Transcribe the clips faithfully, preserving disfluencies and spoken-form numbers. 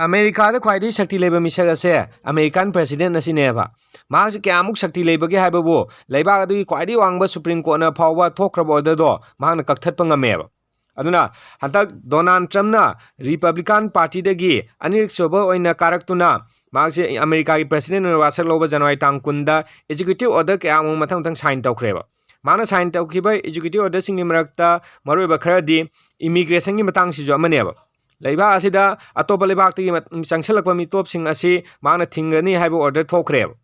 ꯑꯃꯦꯔꯤꯀꯥꯗ ꯈ꯭ꯋꯥꯏꯗꯒꯤ ꯁꯛꯇꯤ ꯂꯩꯕ ꯃꯤꯁꯛ ꯑꯁꯦ ꯑꯃꯦꯔꯤꯀꯥꯟ ꯄ꯭ꯔꯦꯁꯤꯗꯦꯟ ꯑꯁꯤꯅꯦꯕ꯫ ꯃꯍꯥꯛꯁꯤ ꯀꯌꯥꯃꯨꯛ ꯁꯛꯇꯤ ꯂꯩꯕꯒꯦ ꯍꯥꯏꯕꯕꯨ ꯂꯩꯕꯥꯛ ꯑꯗꯨꯒꯤ ꯈ꯭ꯋꯥꯏꯗꯒꯤ ꯋꯥꯡꯕ ꯁꯨꯄ꯭ꯔꯤꯝ ꯀꯣꯔꯠꯅ ꯐꯥꯎꯕ ꯊꯣꯛꯈ꯭ꯔꯕ ꯑꯣꯔꯗꯔꯗꯣ ꯃꯍꯥꯛꯅ ꯀꯛꯊꯠꯄ ꯉꯝꯃꯦꯕ꯫ ꯑꯗꯨꯅ ꯍꯟꯗꯛ ꯗꯣꯅꯥꯜꯗ ꯇ꯭ꯔꯝꯞꯅ ꯔꯤꯄꯕ꯭ꯂꯤꯀꯥꯟ ꯄꯥꯔꯇꯤꯗꯒꯤ ꯑꯅꯤꯔꯛ ꯁꯨꯕ ꯑꯣꯏꯅ ꯀꯥꯔꯛꯇꯨꯅ ꯃꯍꯥꯛꯁꯦ ꯑꯃꯦꯔꯤꯀꯥꯒꯤ ꯄ꯭ꯔꯦꯁꯤꯗꯦꯟ ꯑꯣꯏꯅ ꯋꯥꯁꯛ ꯂꯧꯕ ꯖꯅꯋꯥꯔꯤ ꯇꯥꯡ ꯀꯨꯟꯗ ꯑꯦꯛꯖꯤꯀ꯭ꯌꯨꯇꯤꯚ ꯑꯣꯔꯗꯔ ꯀꯌꯥ ꯑꯃ ꯃꯊꯪ ꯃꯊꯪ ꯁꯥꯏꯟ ꯇꯧꯈ꯭ꯔꯦꯕ꯫ ꯃꯥꯅ ꯁꯥꯏꯟ ꯇꯧꯈꯤꯕ ꯑꯦꯛꯖꯤꯀ꯭ꯌꯨꯇꯤꯚ ꯑꯣꯔꯗꯔꯁꯤꯡꯒꯤ ꯃꯔꯛꯇ ꯃꯔꯨꯑꯣꯏꯕ ꯈꯔꯗꯤ ꯏꯃꯤꯒ꯭ꯔꯦꯁꯟꯒꯤ ꯃꯇꯥꯡꯁꯤꯁꯨ ꯑꯃꯅꯦꯕ꯫ ꯂꯩꯕꯥꯛ ꯑꯁꯤꯗ ꯑꯇꯣꯞꯄ ꯂꯩꯕꯥꯛꯇꯒꯤ ꯃ-, ꯆꯪꯁꯤꯜꯂꯛꯄ ꯃꯤꯇꯣꯞꯁꯤꯡ ꯑꯁꯤ ꯃꯍꯥꯛꯅ ꯊꯤꯡꯒꯅꯤ ꯍꯥꯏꯕ ꯑꯣꯔꯗꯔ ꯊꯣꯛꯈ꯭ꯔꯦꯕ꯫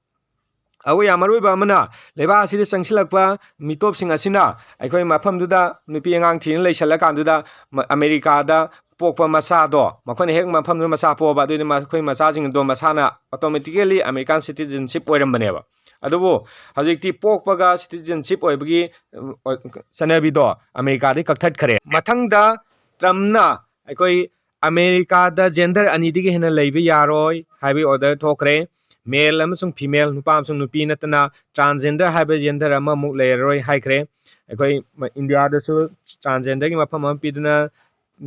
ꯑꯗꯨꯒ ꯌꯥꯝ ꯃꯔꯨꯑꯣꯏꯕ ꯑꯃꯅ, ꯂꯩꯕꯥꯛ ꯑꯁꯤꯗ ꯆꯪꯁꯤꯜꯂꯛꯄ ꯃꯤꯇꯣꯞꯁꯤꯡ ꯑꯁꯤꯅ ꯑꯩꯈꯣꯏ ꯃꯐꯝꯗꯨꯗ ꯅꯨꯄꯤ ꯑꯉꯥꯡ ꯊꯤꯅ ꯂꯩꯁꯜꯂꯀꯥꯟꯗꯨꯗ ꯃ-, ꯑꯃꯦꯔꯤꯀꯥꯗ ꯄꯣꯛꯄ ꯃꯆꯥꯗꯣ, ꯃꯈꯣꯏꯅ ꯍꯦꯛ ꯃꯐꯝꯗꯨꯗ ꯃꯆꯥ ꯄꯣꯛꯑꯕ, ꯑꯗꯨꯗꯤ ꯃꯈꯣꯏ ꯃꯆꯥꯁꯤꯡꯗꯣ ꯃꯁꯥꯅ ꯑꯣꯇꯣꯃꯦꯇꯤꯀꯦꯜꯂꯤ ꯑꯃꯦꯔꯤꯀꯥꯟ ꯁꯤꯇꯤꯖꯟꯁꯤꯞ ꯑꯣꯏꯔꯝꯕꯅꯦꯕ꯫ ꯑꯗꯨꯕꯨ ꯍꯧꯖꯤꯛꯇꯤ ꯄꯣꯛꯄꯒ ꯁꯤꯇꯤꯖꯟꯁꯤꯞ ꯑꯣꯏꯕꯒꯤ, ꯎꯝ, ꯑꯣ-, ꯆꯠꯅꯕꯤꯗꯣ ꯑꯃꯦꯔꯤꯀꯥꯗꯒꯤ ꯀꯛꯊꯠꯈ꯭ꯔꯦ꯫ ꯃꯊꯪꯗ ꯇ꯭ꯔꯝꯞꯅ ꯑꯩꯈꯣꯏ ꯑꯃꯦꯔꯤꯀꯥꯗ ꯖꯦꯟꯗꯔ ꯑꯅꯤꯗꯒꯤ ꯍꯦꯟꯅ ꯂꯩꯕ ꯌꯥꯔꯣꯏ ꯍꯥꯏꯕꯒꯤ ꯑꯣꯔꯗꯔ ꯊꯣꯛꯈ꯭ꯔꯦ꯫ ꯃꯦꯜ ꯑꯃꯁꯨꯡ ꯐꯤꯃꯦꯜ, ꯅꯨꯄꯥ ꯑꯃꯁꯨꯡ ꯅꯨꯄꯤ ꯅꯠꯇꯅ ꯇ꯭ꯔꯥꯟꯁꯖꯦꯟꯗꯔ ꯍꯥꯏꯕ ꯖꯦꯟꯗꯔ ꯑꯃꯃꯨꯛ ꯂꯩꯔꯔꯣꯏ ꯍꯥꯏꯈ꯭ꯔꯦ꯫ ꯑꯩꯈꯣꯏ ꯃ-, ꯏꯟꯗꯤꯌꯥꯗꯁꯨ ꯇ꯭ꯔꯥꯟꯁꯖꯦꯟꯗꯔꯒꯤ ꯃꯐꯝ ꯑꯃ ꯄꯤꯗꯨꯅ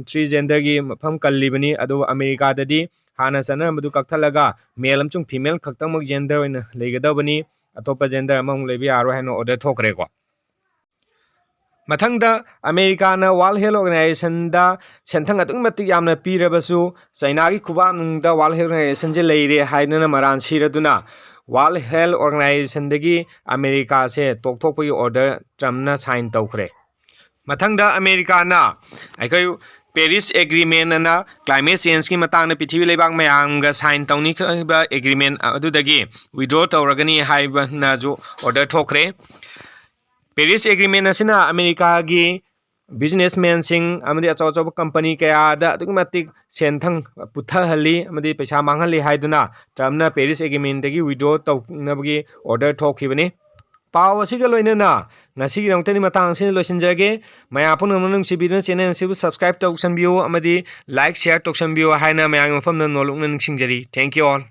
ꯊ꯭ꯔꯤ ꯖꯦꯟꯗꯔꯒꯤ ꯃꯐꯝ ꯀꯜꯂꯤꯕꯅꯤ꯫ ꯑꯗꯨꯕꯨ ꯑꯃꯦꯔꯤꯀꯥꯗꯗꯤ ꯍꯥꯟꯅ ꯆꯠꯅꯔꯝꯕꯗꯨ ꯀꯛꯊꯠꯂꯒ ꯃꯦꯜ ꯑꯃꯁꯨꯡ ꯐꯤꯃꯦꯜ ꯈꯛꯇꯃꯛ ꯖꯦꯟꯗꯔ ꯑꯣꯏꯅ ꯂꯩꯒꯗꯕꯅꯤ꯫ ꯑꯇꯣꯞꯄ ꯖꯦꯟꯗꯔ ꯑꯃꯃꯨꯛ ꯂꯩꯕ ꯌꯥꯔꯣꯏ ꯍꯥꯏꯅ ꯑꯣꯔꯗꯔ ꯊꯣꯛꯈ꯭ꯔꯦꯀꯣ꯫ ꯃꯊꯪꯗ ꯑꯃꯦꯔꯤꯀꯥꯅ ꯋꯥꯔꯜ ꯍꯦꯜꯊ ꯑꯣꯔꯒꯅꯥꯏꯖꯦꯁꯟꯗ ꯁꯦꯟꯊꯪ ꯑꯗꯨꯛꯀꯤ ꯃꯇꯤꯛ ꯌꯥꯝꯅ ꯄꯤꯔꯕꯁꯨ, ꯆꯩꯅꯥꯒꯤ ꯈꯨꯕꯥꯛꯅꯨꯡꯗ ꯋꯥꯔꯜ ꯍꯦꯜꯊ ꯑꯣꯔꯒꯅꯥꯏꯖꯦꯁꯟꯁꯦ ꯂꯩꯔꯦ ꯍꯥꯏꯗꯨꯅ ꯃꯔꯥꯟ ꯁꯤꯔꯗꯨꯅ ꯋꯥꯔꯜ ꯍꯦꯜꯊ ꯑꯣꯔꯒꯅꯥꯏꯖꯦꯁꯟꯗꯒꯤ ꯑꯃꯦꯔꯤꯀꯥꯁꯦ ꯇꯣꯛꯊꯣꯛꯄꯒꯤ ꯑꯣꯔꯗꯔ ꯇ꯭ꯔꯝꯞꯅ ꯁꯥꯏꯟ ꯇꯧꯈ꯭ꯔꯦ꯫ ꯃꯊꯪꯗ ꯑꯃꯦꯔꯤꯀꯥꯅ ꯑꯩꯈꯣꯏ ꯄꯦꯔꯤꯁ ꯑꯦꯒ꯭ꯔꯤꯃꯦꯟ ꯑꯅ ꯀ꯭ꯂꯥꯏꯃꯦꯠ ꯆꯦꯟꯖꯀꯤ ꯃꯇꯥꯡꯗ ꯄ꯭ꯔꯤꯊꯤꯕꯤ ꯂꯩꯕꯥꯛ ꯃꯌꯥꯝꯒ ꯁꯥꯏꯟ ꯇꯧꯅꯈꯤꯕ ꯑꯦꯒ꯭ꯔꯤꯃꯦꯟ ꯑꯗꯨꯗꯒꯤ ꯋꯤꯗ꯭ꯔꯣ ꯇꯧꯔꯒꯅꯤ ꯍꯥꯏꯕꯅꯁꯨ ꯑꯣꯔꯗꯔ ꯊꯣꯛꯈ꯭ꯔꯦ꯫ ꯄꯦꯔꯤꯁ ꯑꯦꯒ꯭ꯔꯤꯃꯦꯟ ꯑꯁꯤꯅ ꯑꯃꯦꯔꯤꯀꯥꯒꯤ ꯕꯤꯖꯤꯅꯦꯁꯃꯦꯟꯁꯤꯡ ꯑꯃꯗꯤ ꯑꯆꯧ ꯑꯆꯧꯕ ꯀꯝꯄꯅꯤ ꯀꯌꯥꯗ ꯑꯗꯨꯛꯀꯤ ꯃꯇꯤꯛ ꯁꯦꯟꯊꯪ ꯄꯨꯊꯍꯜꯂꯤ ꯑꯃꯗꯤ ꯄꯩꯁꯥ ꯃꯥꯡꯍꯜꯂꯤ ꯍꯥꯏꯗꯨꯅ ꯇ꯭ꯔꯝꯞꯅ ꯄꯦꯔꯤꯁ ꯑꯦꯒ꯭ꯔꯤꯃꯦꯟꯗꯒꯤ ꯋꯤꯗ꯭ꯔꯣ ꯇꯧꯅꯕꯒꯤ ꯑꯣꯔꯗꯔ ꯊꯣꯛꯈꯤꯕꯅꯤ꯫ ꯄꯥꯎ ꯑꯁꯤꯒ ꯂꯣꯏꯅꯅ ꯉꯁꯤꯒꯤꯗꯃꯛꯇꯗꯤ ꯃꯇꯥꯡ ꯑꯁꯤꯗ ꯂꯣꯏꯁꯤꯟꯖꯔꯒꯦ꯫ ꯃꯌꯥꯝ ꯄꯨꯝꯅꯃꯛꯅ ꯅꯨꯡꯁꯤꯕꯤꯗꯨꯅ ꯆꯦꯅꯦꯜ ꯑꯁꯤꯕꯨ ꯁꯕꯁꯀ꯭ꯔꯥꯏꯕ ꯇꯧꯁꯟꯕꯤꯌꯨ ꯑꯃꯗꯤ ꯂꯥꯏꯛ, ꯁꯤꯌꯥꯔ ꯇꯧꯁꯟꯕꯤꯌꯨ ꯍꯥꯏꯅ ꯃꯌꯥꯝꯒꯤ ꯃꯐꯝꯗ ꯅꯣꯜꯂꯨꯛꯅ ꯅꯤꯡꯁꯤꯡꯖꯔꯤ꯫ Thank you all.